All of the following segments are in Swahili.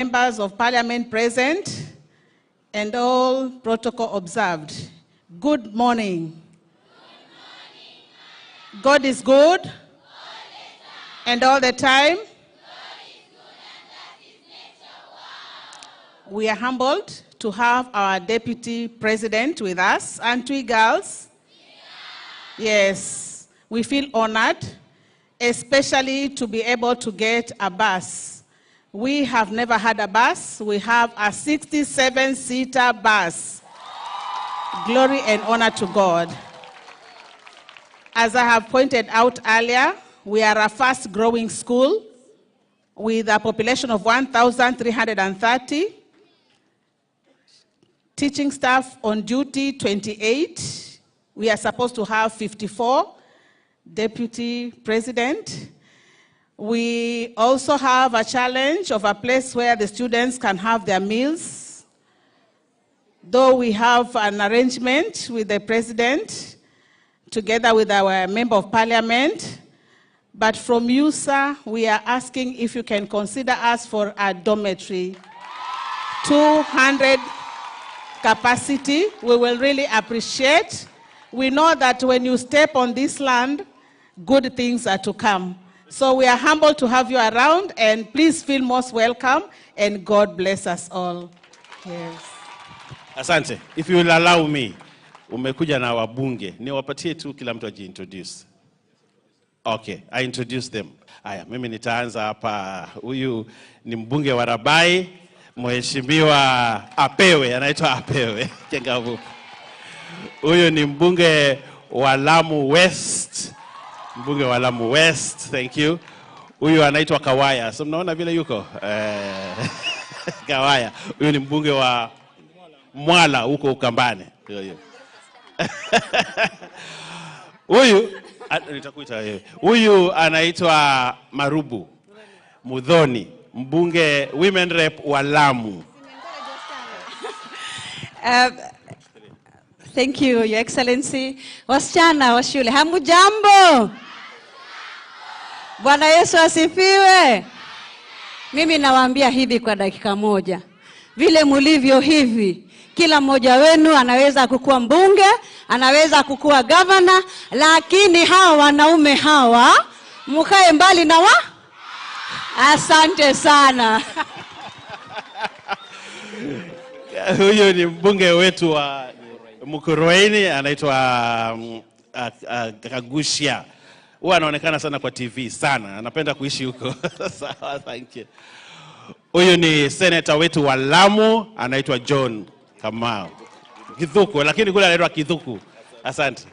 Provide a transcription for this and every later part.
Members of Parliament present and all protocol observed. Good morning. God is good. And all the time. We are humbled to have our Deputy President with us. Aren't we, girls? Yes, we feel honored, especially to be able to get a bus. We have never had a bus. We have a 67-seater bus. Glory and honor to God. As I have pointed out earlier, we are a fast-growing school with a population of 1,330. Teaching staff on duty, 28. We are supposed to have 54. Deputy President. We also have a challenge of a place where the students can have their meals. Though we have an arrangement with the president, together with our member of parliament, but from you, sir, we are asking if you can consider us for a dormitory. 200 capacity, we will really appreciate. We know that when you step on this land, good things are to come. So we are humbled to have you around, and please feel most welcome, and God bless us all. Yes. Asante. If you will allow me, umekuja na wabunge, niwapatie tu kila mtu ajiintroduce. Okay, I introduce them. Aya, mimi nitaanza hapa. Huyu ni mbunge wa Rabai, Mheshimiwa Apewe, anaitwa Apewe Chengavu. Huyu ni mbunge wa Lamu West, mbunge wa Lamu West, thank you. Huyu anaitwa Kawaya, so mnaona vile yuko Kawaya. Huyu ni mbunge wa Mwala huko Ukambani. Huyo. Huyu nitakuita wewe. Huyu anaitwa Marubu Muthoni, mbunge women rep wa Lamu. Thank you, Your Excellency. Wasichana wa shule, hamujambo? Bwana Yesu asifiwe. Mimi nawaambia hivi kwa dakika moja, vile mulivyo hivi, kila mmoja wenu anaweza kukuwa mbunge, anaweza kukuwa gavana, lakini hawa wanaume hawa mkae mbali na wa. Asante sana. Huyu ni mbunge wetu wa Mukurweini, anaitwa Kaguchia. Huwa anaonekana sana kwa TV sana, anapenda kuishi huko. Sawa, thank you. Huyu ni senator wetu wa Lamu, anaitwa John Kamau Githuku, lakini kule anaitwa Kithuku. Asante.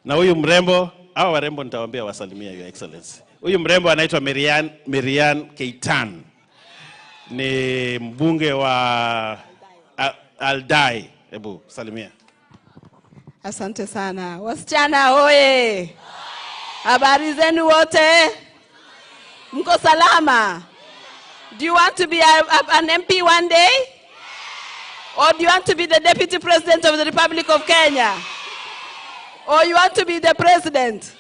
Na huyu mrembo, hawa warembo nitawaambia wasalimia Your Excellency. Huyu mrembo anaitwa Miriam Keitan, ni mbunge wa Aldai. Hebu salimia. Asante sana. Wasichana oye! Habari zenu wote? Mko salama? Do you want to be an MP one day? Or do you want to be the Deputy President of the Republic of Kenya? Or you want to be the president?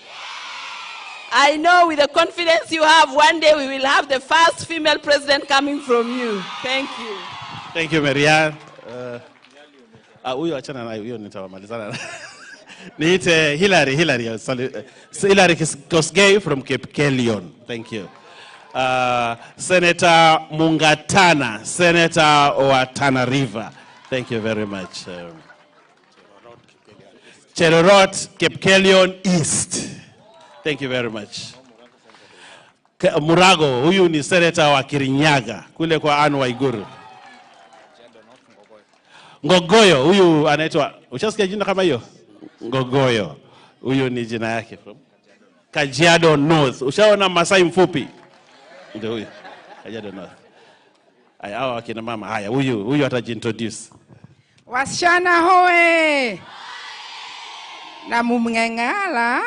I know with the confidence you have, one day we will have the first female president coming from you. Thank you. Thank you, Marianne. Huyo achana naye, huyo nitawamalizana. Niite Hillary, Hillary Kosgei from Kipkelion. Thank you. Senator Mungatana, Senator wa Tana River. Thank you very much. Cherorot, Kipkelion East. Thank you very much. Murago, huyu ni senator wa Kirinyaga kule kwa Anne Waiguru. Ngogoyo, huyu anaitwa, ushasikia jina kama hiyo? Ngogoyo. Huyu ni jina yake from Kajiado North. Ushaona Masai mfupi? Ndio huyu. Kajiado North. Haya, hawa wakina mama. Haya, huyu atajiintroduce. Wasichana hoe! Na mumng'eng'ala.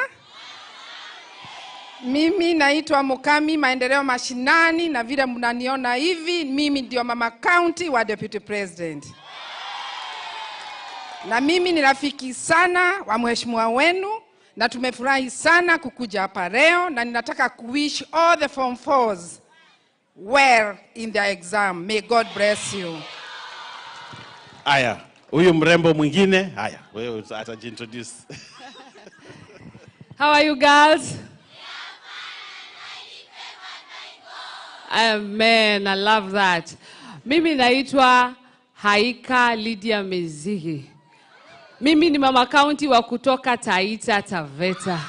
Mimi naitwa Mukami Maendeleo Mashinani, na vile mnaniona hivi, mimi ndio mama county wa Deputy President. Na mimi ni rafiki sana wa mheshimiwa wenu, na tumefurahi sana kukuja hapa leo, na ninataka kuwish all the form fours well in their exam. May God bless you. Haya, huyu mrembo mwingine, haya, wewe atajiintroduce. How are you girls? Amen. I love that. Mimi naitwa Haika Lydia Mezigi. Mimi ni mama county wa kutoka Taita Taveta.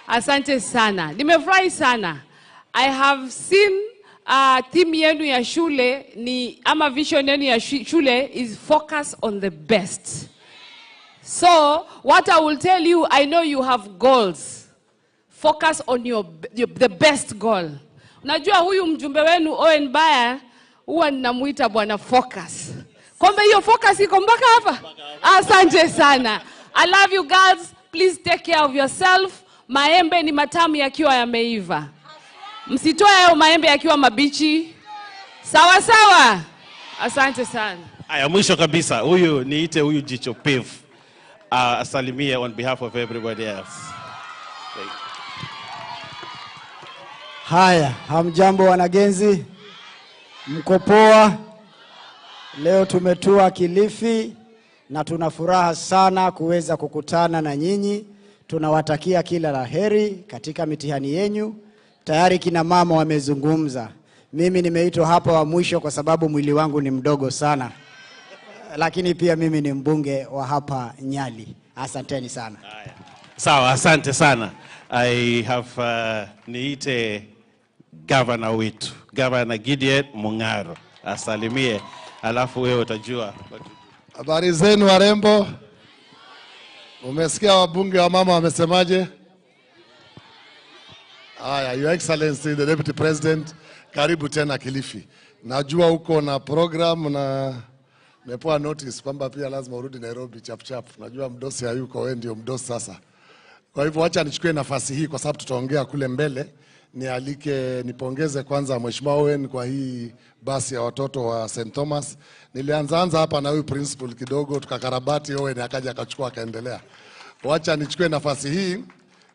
Asante sana. Nimefurahi sana. I have seen theme yenu ya shule ni ama vision yenu ya shule is focus on the best. So, what I will tell you, I know you have goals. Focus on the best goal. Unajua huyu mjumbe wenu Owen Baya huwa ninamuita bwana focus. Kumbe hiyo focus iko mpaka hapa. Asante sana. I love you girls. Please take care of yourself. Maembe ni matamu yakiwa yameiva. Msitoe hayo maembe yakiwa mabichi. Sawa sawa. Asante sana. Haya, mwisho kabisa, huyu niite huyu jicho pevu asalimie on behalf of everybody else. Thank you. Haya, hamjambo wanagenzi, mko poa? Leo tumetua Kilifi na tuna furaha sana kuweza kukutana na nyinyi. Tunawatakia kila la heri katika mitihani yenyu. Tayari kina mama wamezungumza. Mimi nimeitwa hapa wa mwisho kwa sababu mwili wangu ni mdogo sana, lakini pia mimi ni mbunge wa hapa Nyali. Asanteni sana. Sawa, asante sana. I have niite governor wetu, Governor Gideon Mung'aro asalimie, alafu wewe utajua. Habari zenu warembo. Umesikia wabunge wa mama wamesemaje? Haya, Your Excellency the Deputy President, karibu tena Kilifi. Najua uko na program na nimepewa notice kwamba pia lazima urudi Nairobi chap chap. Najua mdosi hayuko, wewe ndio mdosi sasa. Kwa hivyo wacha nichukue nafasi hii kwa sababu tutaongea kule mbele. Nialike, nipongeze kwanza Mheshimiwa Owen kwa hii basi ya watoto wa St. Thomas. Nilianzaanza hapa na huyu principal kidogo, tukakarabati, Owen akaja akachukua akaendelea. Wacha nichukue nafasi hii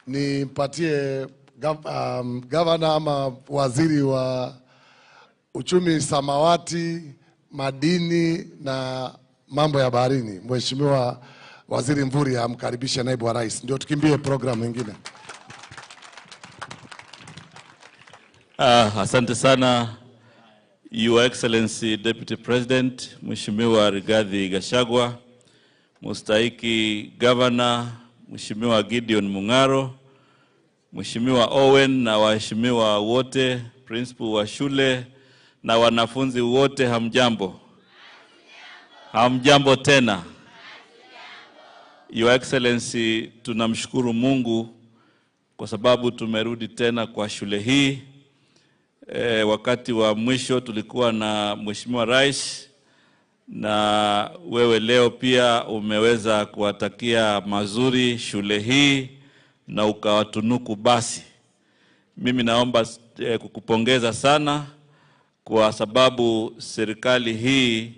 nimpatie governor ama waziri wa uchumi samawati, madini na mambo ya baharini, Mheshimiwa Waziri Mvurya amkaribishe naibu wa rais, ndio tukimbie program nyingine. Asante sana, Your Excellency Deputy President Mheshimiwa Rigathi Gachagua, mustahiki Governor Mheshimiwa Gideon Mung'aro, Mheshimiwa Owen na waheshimiwa wote, principal wa shule na wanafunzi wote, hamjambo? Hamjambo tena. Your Excellency, tunamshukuru Mungu kwa sababu tumerudi tena kwa shule hii. Wakati wa mwisho tulikuwa na Mheshimiwa Rais, na wewe leo pia umeweza kuwatakia mazuri shule hii na ukawatunuku basi. Mimi naomba kukupongeza sana kwa sababu serikali hii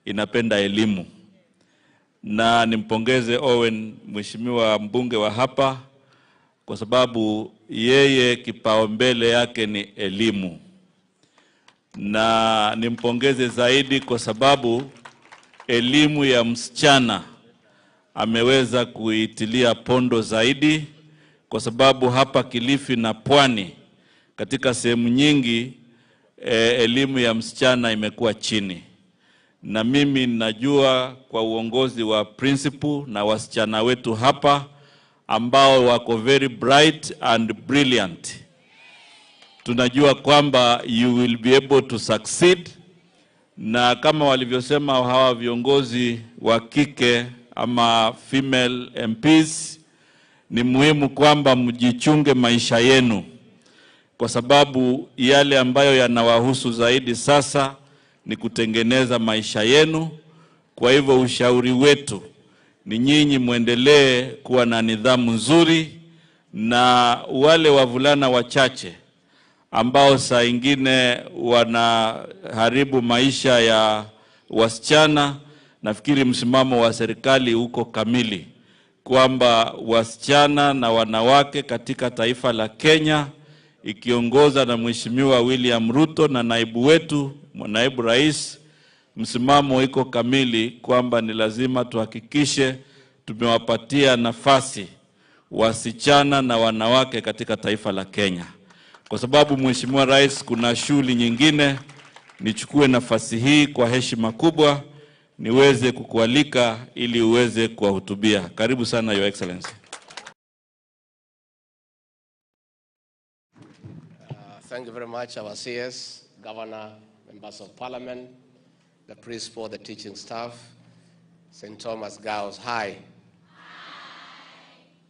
inapenda elimu. Na nimpongeze Owen, Mheshimiwa mbunge wa hapa, kwa sababu yeye kipaumbele yake ni elimu. Na nimpongeze zaidi kwa sababu elimu ya msichana ameweza kuitilia pondo zaidi, kwa sababu hapa Kilifi na Pwani katika sehemu nyingi elimu ya msichana imekuwa chini. Na mimi najua kwa uongozi wa principal na wasichana wetu hapa ambao wako very bright and brilliant, tunajua kwamba you will be able to succeed. Na kama walivyosema hawa viongozi wa kike ama female MPs, ni muhimu kwamba mjichunge maisha yenu, kwa sababu yale ambayo yanawahusu zaidi sasa ni kutengeneza maisha yenu. Kwa hivyo ushauri wetu ni nyinyi muendelee kuwa na nidhamu nzuri, na wale wavulana wachache ambao saa ingine wanaharibu maisha ya wasichana, nafikiri msimamo wa serikali uko kamili kwamba wasichana na wanawake katika taifa la Kenya ikiongoza na Mheshimiwa William Ruto na naibu wetu, naibu rais, msimamo iko kamili kwamba ni lazima tuhakikishe tumewapatia nafasi wasichana na wanawake katika taifa la Kenya. Kwa sababu Mheshimiwa Rais, kuna shughuli nyingine, nichukue nafasi hii kwa heshima kubwa niweze kukualika ili uweze kuwahutubia. Karibu sana, Your Excellency. Thank you very much, our CS, Governor, members of Parliament, the principal, the teaching staff, St. Thomas Girls, hi.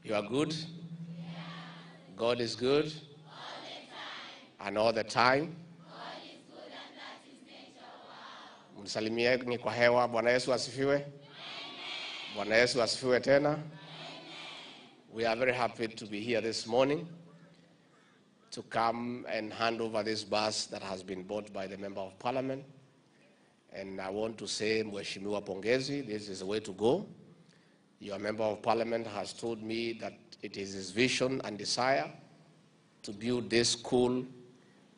You are good? God is good? And all the time? Msalimieni kwa hewa. Bwana Yesu asifiwe. Bwana Yesu asifiwe tena. We are very happy to be here this morning to come and hand over this bus that has been bought by the Member of Parliament. And I want to say, Mheshimiwa Pongezi, this is the way to go. Your Member of Parliament has told me that it is his vision and desire to build this school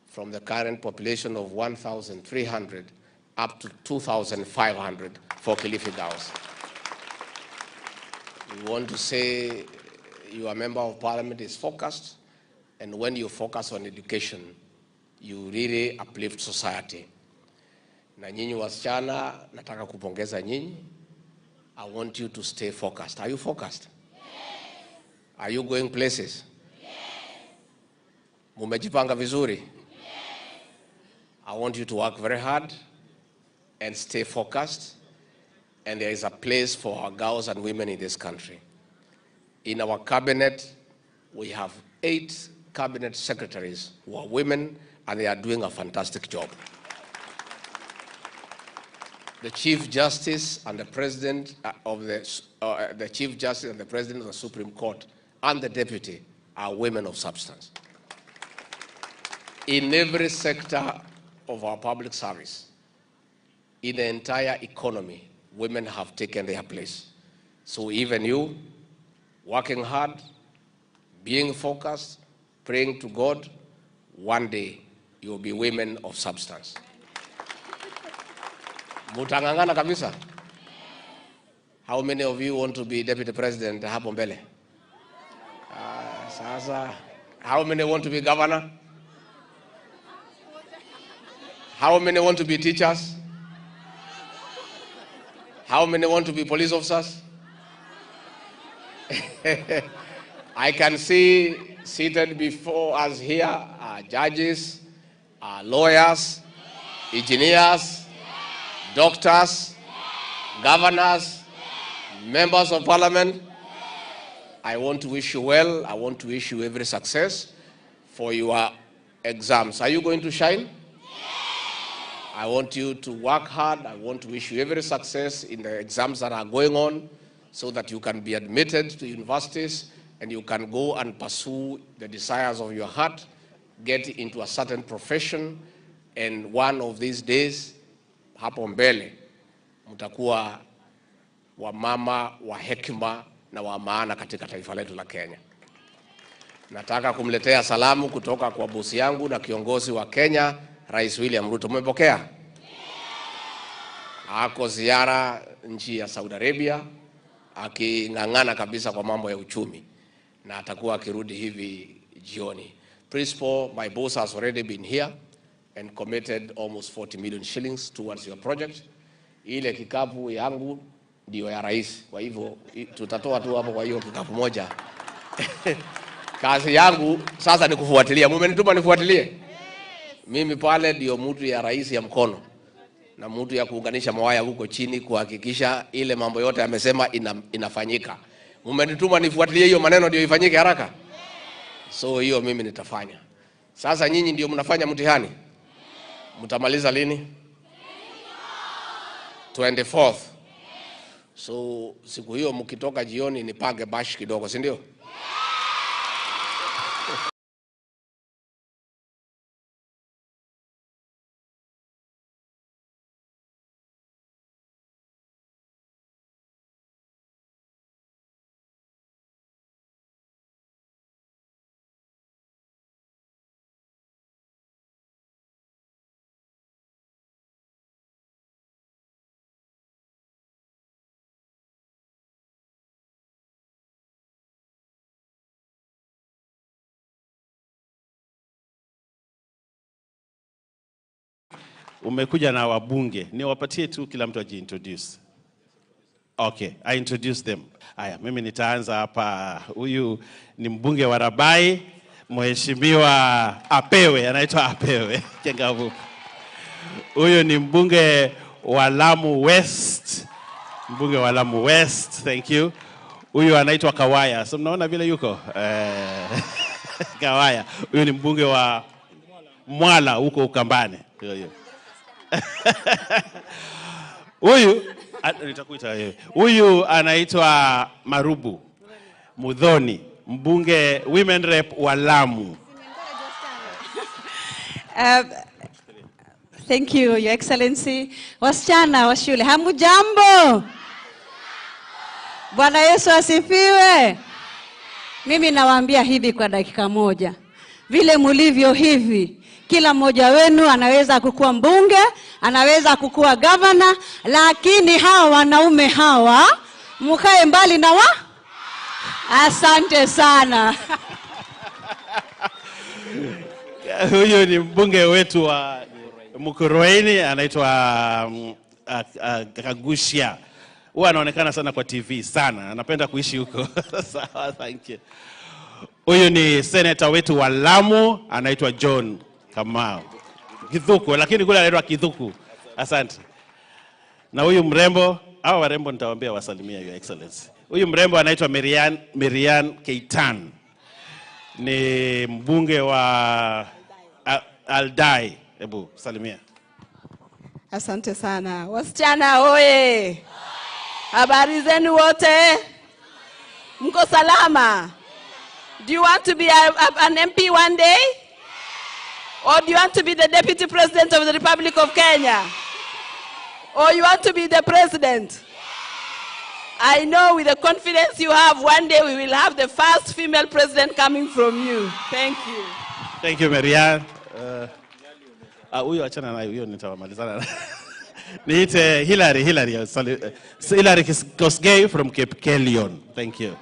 from the current population of 1,300 up to 2,500 for Kilifi Girls. We want to say your Member of Parliament is focused, and when you focus on education, you really uplift society. Na nyinyi wasichana, nataka kupongeza nyinyi. I want you to stay focused. Are you focused? Yes. Are you going places? Yes. Mumejipanga vizuri? Yes. I want you to work very hard and stay focused. And there is a place for our girls and women in this country. In our cabinet, we have 8 cabinet secretaries who are women, and they are doing a fantastic job. The Chief Justice and the President of the Chief Justice and the President of the Supreme Court and the Deputy are women of substance. In every sector of our public service, in the entire economy, women have taken their place. So even you, working hard, being focused, praying to God, one day you'll be women of substance. Mutang'ang'ana kabisa. How many of you want to be deputy president hapo mbele? Sasa, how many want to be governor? How many want to be teachers? How many want to be police officers? I can see seated before us here are judges, are lawyers, engineers, doctors, governors, members of parliament. I want to wish you well. I want to wish you every success for your exams. Are you going to shine? I want you to work hard. I want to wish you every success in the exams that are going on so that you can be admitted to universities and you can go and pursue the desires of your heart, get into a certain profession, and one of these days, hapo mbele, mtakuwa wamama wa hekima na wa maana katika taifa letu la Kenya. Nataka kumletea salamu kutoka kwa bosi yangu na kiongozi wa Kenya, Rais William Ruto. Mmepokea? Ako ziara nchi ya Saudi Arabia aking'ang'ana kabisa kwa mambo ya uchumi, na atakuwa akirudi hivi jioni. Principal, my boss has already been here and committed almost 40 million shillings towards your project. Ile kikapu yangu ndio ya rais, kwa hivyo tutatoa tu hapo kwa hiyo kikapu moja. Kazi yangu sasa ni kufuatilia. Mumenituma nifuatilie? Mimi pale ndio mtu ya rais ya mkono na mtu ya kuunganisha mawaya huko chini kuhakikisha ile mambo yote amesema inafanyika. Mumenituma nifuatilie hiyo maneno ndio ifanyike haraka. So hiyo mimi nitafanya. Sasa nyinyi ndio mnafanya mtihani. Mtamaliza lini? 24th. So siku hiyo mkitoka jioni nipange bash kidogo, si ndio? Umekuja na wabunge, niwapatie tu kila mtu ajiintroduce. Okay, I introduce them. Aya, mimi nitaanza hapa. Huyu ni mbunge wa Rabai, Mheshimiwa Apewe, anaitwa Apewe Chengavup. Huyu ni mbunge wa Lamu West, mbunge wa Lamu West, thank you. Huyu anaitwa Kawaya, so mnaona vile yuko Kawaya. Huyu ni mbunge wa Mwala huko Ukambani. Huyo. Huyu nitakuita wewe. Huyu anaitwa Marubu Mudhoni, mbunge women rep wa Lamu. Thank you, Your Excellency. Wasichana wa shule, hamujambo? Bwana Yesu asifiwe. Mimi nawaambia hivi kwa dakika moja, vile mulivyo hivi, kila mmoja wenu anaweza kukuwa mbunge, anaweza kukuwa gavana, lakini hawa wanaume hawa mkae mbali na wa. Asante sana. Huyu ni mbunge wetu wa Mukurweini anaitwa Kaguchia. Huwa anaonekana sana kwa TV sana, anapenda kuishi huko. Sawa, thank you. Huyu ni senator wetu wa Lamu anaitwa John Kamau Githuku, lakini kule anaitwa Kithuku. Asante. Na huyu mrembo, hawa warembo nitawaambia wasalimia Your Excellency. Huyu mrembo anaitwa Marian, Marian Keitan, ni mbunge wa Aldai. Hebu salimia. Asante sana. Wasichana oye! Habari zenu wote? Mko salama? Do you want to be an MP one day? Or do you want to be the Deputy President of the Republic of Kenya? Or you want to be the president? I know with the confidence you have, one day we will have the first female president coming from you. Thank you. Thank you, Marian. Huyo achana naye, huyo nitawamalizana. Niite Hillary, Hillary, Hillary Kosgei from Kipkelion. Thank you.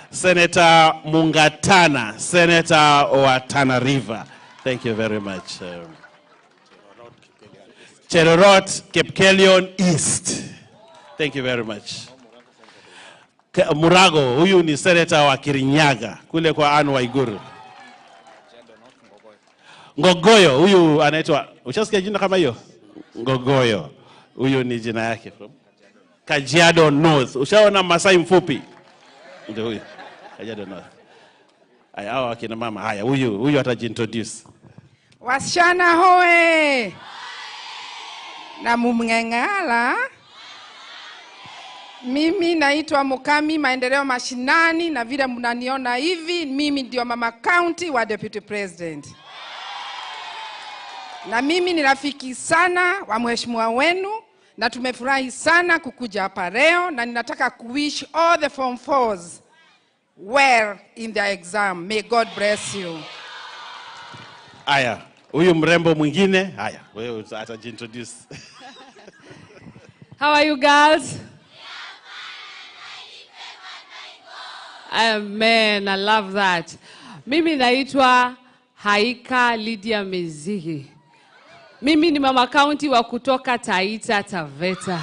Senator Mungatana, Senator wa Tana River. Thank you very much. Cherorot, Kipkelion East. Thank you very much. Murago, huyu ni senator wa Kirinyaga kule kwa Anne Waiguru. Ngogoyo, huyu anaitwa, ushasikia jina kama hiyo? Ngogoyo. Huyu ni jina yake from Kajiado North. Ushaona Masai mfupi? Ndio huyu. Kajiado North. Haya, hawa akina mama. Haya, huyu atajiintroduce. Wasichana hoe! Na mumng'eng'ala. Mimi naitwa Mukami Maendeleo Mashinani, na vile mnaniona hivi, mimi ndio mama county wa Deputy President. Na mimi ni rafiki sana wa mheshimiwa wenu na tumefurahi sana kukuja hapa leo, na ninataka kuwish all the form fours well in their exam. May God bless you. Haya, huyu mrembo mwingine, haya, wewe atajiintroduce. How are you girls? Amen, I love that. Mimi naitwa Haika Lydia Mizigi. Mimi ni mama county wa kutoka Taita Taveta.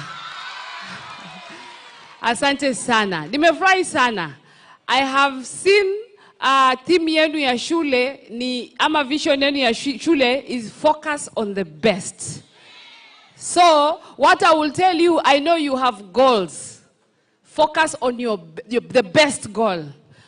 Asante sana. Nimefurahi sana. I have seen theme yenu ya shule ni ama vision yenu ya shule is focus on the best. So what I will tell you, I know you have goals. Focus on the best goal.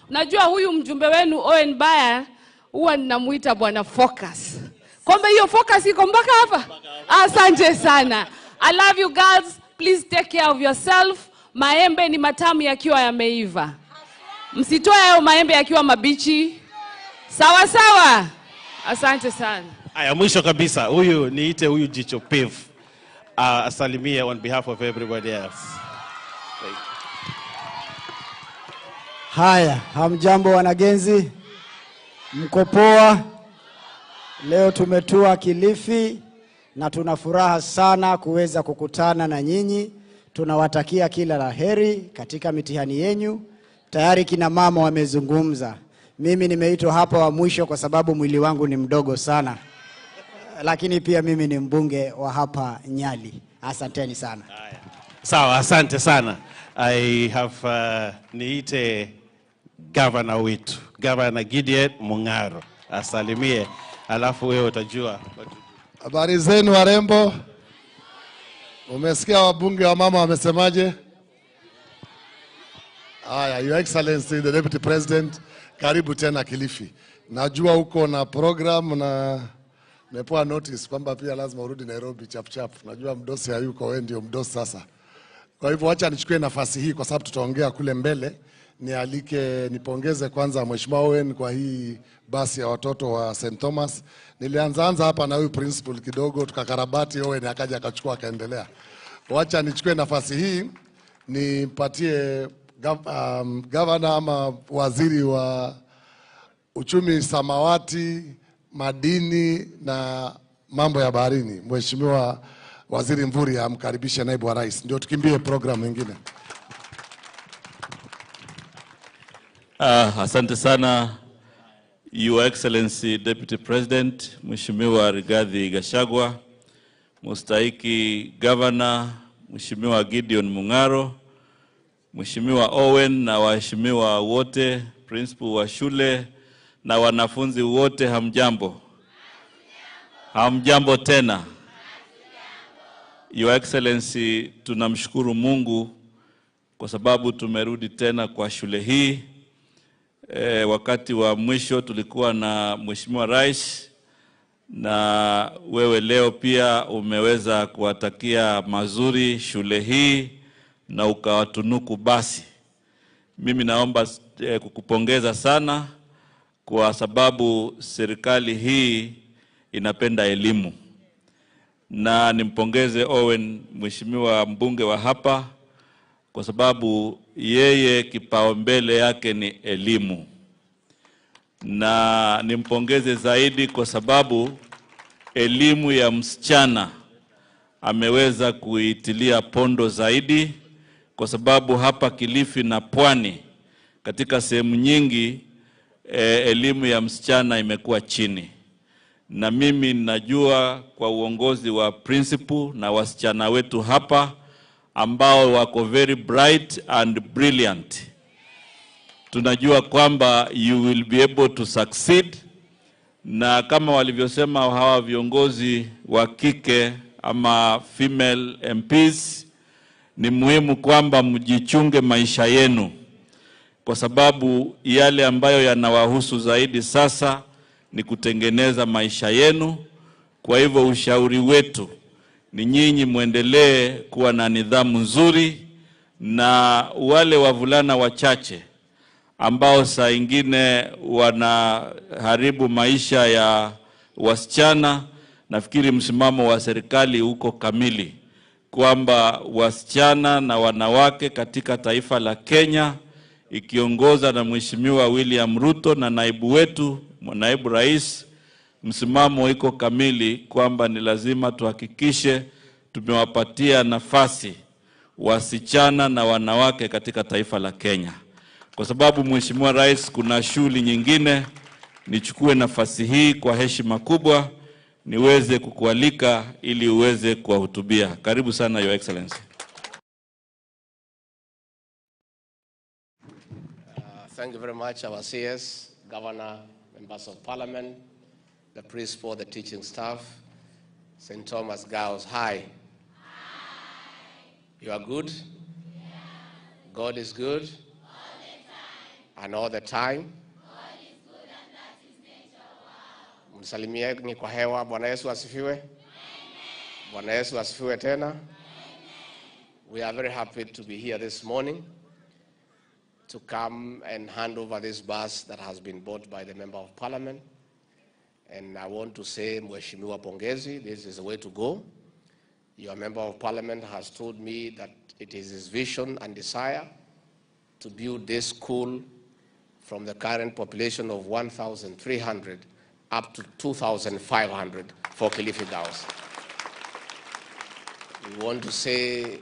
Unajua huyu mjumbe wenu Owen Baya huwa ninamuita bwana focus. Kumbe hiyo focus iko mpaka hapa. Asante sana. I love you girls. Please take care of yourself. Maembe ni matamu yakiwa yameiva. Msitoe hayo maembe yakiwa mabichi. Sawa sawa. Asante sana. Haya, mwisho kabisa, huyu niite huyu jicho pevu. Asalimie on behalf of everybody else. Thank you. Haya, hamjambo wanagenzi, mko poa? Leo tumetua Kilifi na tuna furaha sana kuweza kukutana na nyinyi. Tunawatakia kila la heri katika mitihani yenyu. Tayari kina mama wamezungumza. Mimi nimeitwa hapa wa mwisho kwa sababu mwili wangu ni mdogo sana. lakini pia mimi ni mbunge wa hapa Nyali. Asanteni sana. Sawa, asante sana. I have niite gavana wetu, Governor Gideon Mung'aro asalimie, alafu wewe utajua. Habari zenu warembo? Umesikia wabunge wa mama wamesemaje? Haya, Your Excellency the Deputy President, karibu tena Kilifi. Najua uko na program na nimepewa notice kwamba pia lazima urudi Nairobi chap chap. Najua mdosi hayuko, wewe ndio mdosi sasa. Kwa hivyo wacha nichukue nafasi hii kwa sababu tutaongea kule mbele. Nialike, nipongeze kwanza Mheshimiwa Owen kwa hii basi ya watoto wa St. Thomas. Nilianzaanza hapa na huyu principal kidogo, tukakarabati, Owen akaja akachukua akaendelea. Wacha nichukue nafasi hii nimpatie governor ama waziri wa uchumi samawati, madini na mambo ya baharini, Mheshimiwa Waziri Mvurya amkaribishe naibu wa rais, ndio tukimbie program nyingine. Asante sana Your Excellency Deputy President Mheshimiwa Rigathi Gachagua, mustahiki Governor Mheshimiwa Gideon Mung'aro, Mheshimiwa Owen na waheshimiwa wote, principal wa shule na wanafunzi wote, hamjambo? Hamjambo tena. Your Excellency, tunamshukuru Mungu kwa sababu tumerudi tena kwa shule hii. Wakati wa mwisho tulikuwa na Mheshimiwa Rais, na wewe leo pia umeweza kuwatakia mazuri shule hii na ukawatunuku basi. Mimi naomba kukupongeza sana kwa sababu serikali hii inapenda elimu. Na nimpongeze Owen, Mheshimiwa mbunge wa hapa, kwa sababu yeye kipaumbele yake ni elimu. Na nimpongeze zaidi kwa sababu elimu ya msichana ameweza kuitilia pondo zaidi, kwa sababu hapa Kilifi na Pwani katika sehemu nyingi elimu ya msichana imekuwa chini. Na mimi najua kwa uongozi wa principal na wasichana wetu hapa ambao wako very bright and brilliant, tunajua kwamba you will be able to succeed. Na kama walivyosema hawa viongozi wa kike ama female MPs, ni muhimu kwamba mjichunge maisha yenu, kwa sababu yale ambayo yanawahusu zaidi sasa ni kutengeneza maisha yenu. Kwa hivyo ushauri wetu ni nyinyi muendelee kuwa na nidhamu nzuri, na wale wavulana wachache ambao saa ingine wanaharibu maisha ya wasichana, nafikiri msimamo wa serikali uko kamili kwamba wasichana na wanawake katika taifa la Kenya ikiongoza na Mheshimiwa William Ruto na naibu wetu, naibu rais, msimamo iko kamili kwamba ni lazima tuhakikishe tumewapatia nafasi wasichana na wanawake katika taifa la Kenya. Kwa sababu Mheshimiwa Rais, kuna shughuli nyingine, nichukue nafasi hii kwa heshima kubwa niweze kukualika ili uweze kuwahutubia. Karibu sana Your Excellency. Thank you very much, our CS, Governor, Members of Parliament, the principal, the teaching staff, St. Thomas Girls High. You are good? Yeah. God is good? All the time. And all the time? God is good and that is nature. Wow. Msalimieni kwa hewa. Bwana Yesu asifiwe. Amen. Bwana Yesu asifiwe tena. Amen. We are very happy to be here this morning to come and hand over this bus that has been bought by the Member of Parliament. And I want to say, Mheshimiwa Pongezi, this is the way to go. Your Member of Parliament has told me that it is his vision and desire to build this school from the current population of 1,300 up to 2,500 for Kilifi Girls. We want to say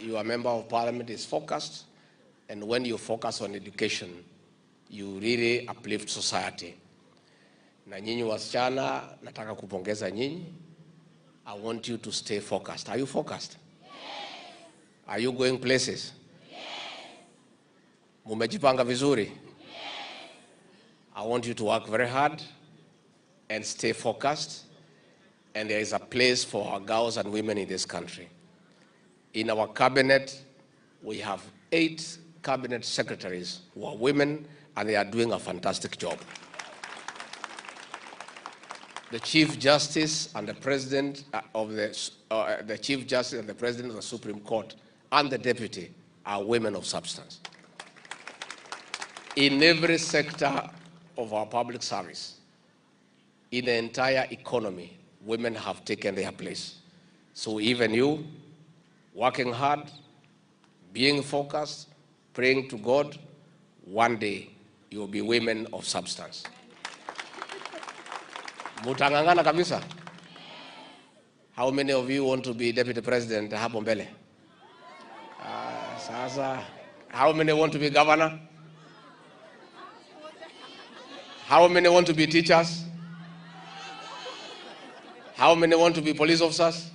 your Member of Parliament is focused, and when you focus on education, you really uplift society. Na nyinyi wasichana, nataka kupongeza nyinyi. I want you to stay focused. Are you focused? Yes. Are you going places? Yes. Mumejipanga vizuri? Yes. I want you to work very hard and stay focused. And there is a place for our girls and women in this country. In our cabinet, we have 8 cabinet secretaries who are women, and they are doing a fantastic job. The Chief Justice and the President of the Chief Justice and the President of the Supreme Court and the Deputy are women of substance. In every sector of our public service, in the entire economy, women have taken their place. So even you, working hard, being focused, praying to God, one day you will be women of substance. Mutangangana kabisa. How many of you want to be deputy president hapo mbele? Sasa, how many want to be governor? How many want to be teachers? How many want to be police officers?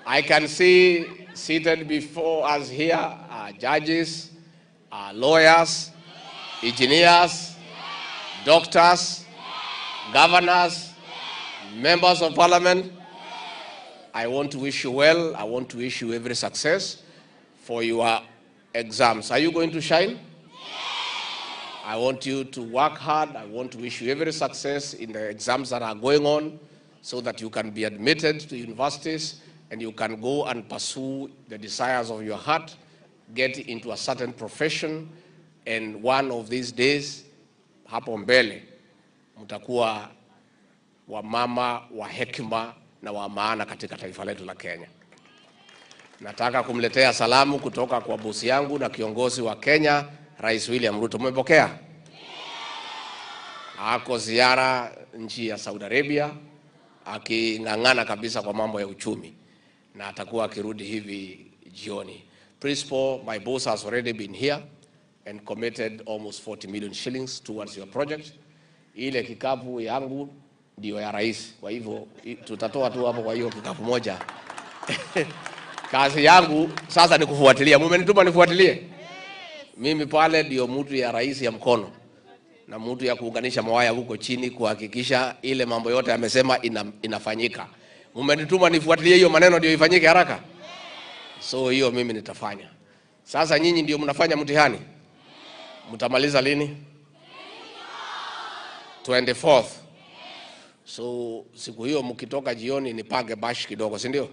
I can see seated before us here are judges, are lawyers, engineers, doctors, governors, members of parliament. I want to wish you well. I want to wish you every success for your exams. Are you going to shine? I want you to work hard. I want to wish you every success in the exams that are going on so that you can be admitted to universities and you can go and pursue the desires of your heart, get into a certain profession, and one of these days, hapo mbele, mtakuwa wamama wa hekima na wa maana katika taifa letu la Kenya. Nataka kumletea salamu kutoka kwa bosi yangu na kiongozi wa Kenya, Rais William Ruto. Mmepokea? Ako ziara nchi ya Saudi Arabia, aking'ang'ana kabisa kwa mambo ya uchumi, na atakuwa akirudi hivi jioni. Principal, my boss has already been here and committed almost 40 million shillings towards your project. Ile kikapu yangu ndio ya rais, kwa hivyo tutatoa tu hapo kwa hiyo kikapu moja. Kazi yangu sasa ni kufuatilia. Mumenituma nifuatilie? Mimi pale ndio mtu ya rais ya mkono na mtu ya kuunganisha mawaya huko chini kuhakikisha ile mambo yote amesema inafanyika. Mumenituma nifuatilie hiyo maneno ndio ifanyike haraka. So hiyo mimi nitafanya. Sasa nyinyi ndio mnafanya mtihani. Mtamaliza lini? 24th. So siku hiyo mkitoka jioni nipange bash kidogo, si ndio?